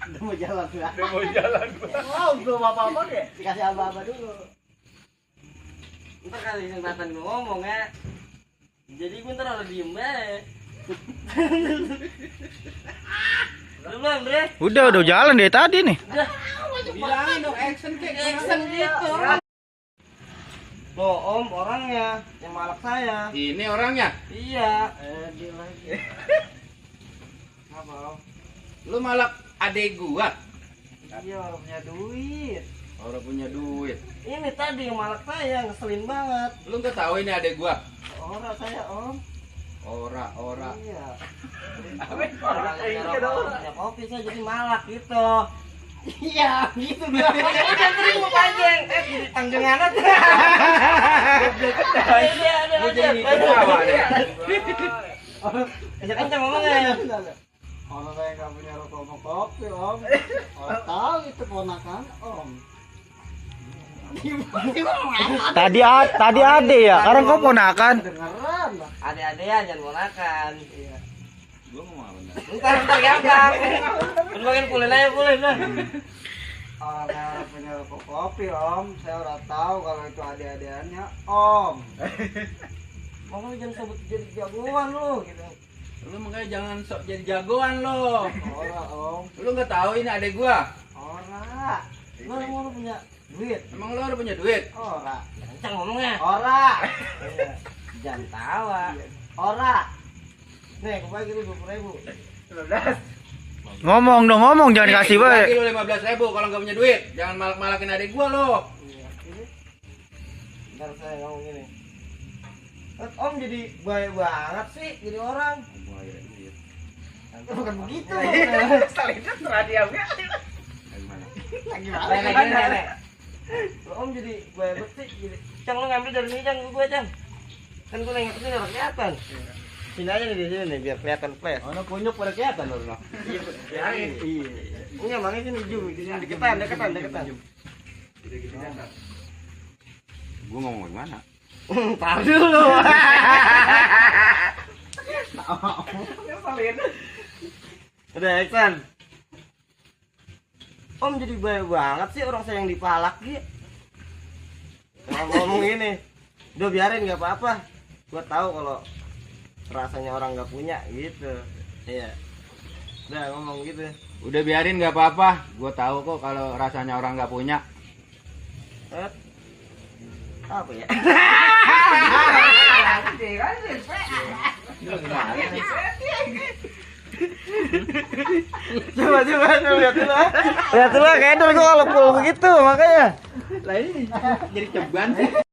Udah mau jalan gua. Udah mau jalan. Wow, belum apa-apa deh. Dikasih aba-aba dulu. Ntar kali kesempatan gua ngomong ya. Jadi gua ntar harus diem aja. Belum, Bre? Udah jalan dari tadi nih. Udah. Bilangin dong action gitu. Loh, Om orangnya yang malak saya. Ini orangnya. Iya. Dia lagi. Apa, Om? Lu malak adek gua. Iya, orang punya duit. Orang punya duit. Ini tadi yang malak saya, ngeselin banget. Lu nggak tahu ini adek gua. Orang saya, Om. Ora. Iya. Orang kayak gitu dong. Ya kopi saya jadi malak gitu. Iya, gitu dong. Udah sering mau panjang. Jadi panjangan aja. Gua jadi ketawa deh. Kencang ngomongnya. Orang saya nggak punya rokok sama kopi, Om. Orang tahu itu ponakan, Om. Tadi ade ya, sekarang kok ponakan. Dengeran lah. Ade-adean jangan ponakan. Iya. Gua mau apa? Ntar gampang. Bagian pulih aja pulih dah. Orang saya punya rokok kopi, Om. Saya udah tahu kalau itu ade-adeannya, Om. Makanya jangan sebut jadi jagoan lu gitu. Lu makanya jangan sok jadi jagoan lo. Ora, Om. Lu nggak tahu ini adek gua. Ora. Lu punya duit. Emang lu udah punya duit? Ora. Kencang ngomongnya. Ora. Iya. Jangan tawa. Ora. Nih, kembali gitu 20.000. 15. Ngomong jangan kasih Lagi bae. lu 15.000 kalau nggak punya duit. Jangan malak-malakin adek gua lo. Iya. Ini. Ntar saya ngomong gini. Om jadi baik banget sih jadi orang. Bukan begitu. Salahnya terhadap dia. Lagi mana? Om jadi baik banget sih. Jadi, Cang lu ngambil dari sini Cang, gua Cang. Kan gua nengok sini udah kelihatan. Sini aja nih di sini nih biar kelihatan flash. Oh, kunyuk pada kelihatan lo. Iya. Ini emangnya sini ujung, di sini deketan. Gua ngomong gimana? Tahu dulu. Udah, Iksan. Om jadi baik banget sih orang saya yang dipalak gitu. Ngomong ini. Udah biarin nggak apa-apa. Gua tahu kalau rasanya orang nggak punya gitu. Iya. Udah ngomong gitu. Udah biarin nggak apa-apa. Gua tahu kok kalau rasanya orang nggak punya. Apa ya? Coba lihat dulu. Lihat dulu kayak dulu kalau pul begitu makanya. Lah ini jadi ceban sih.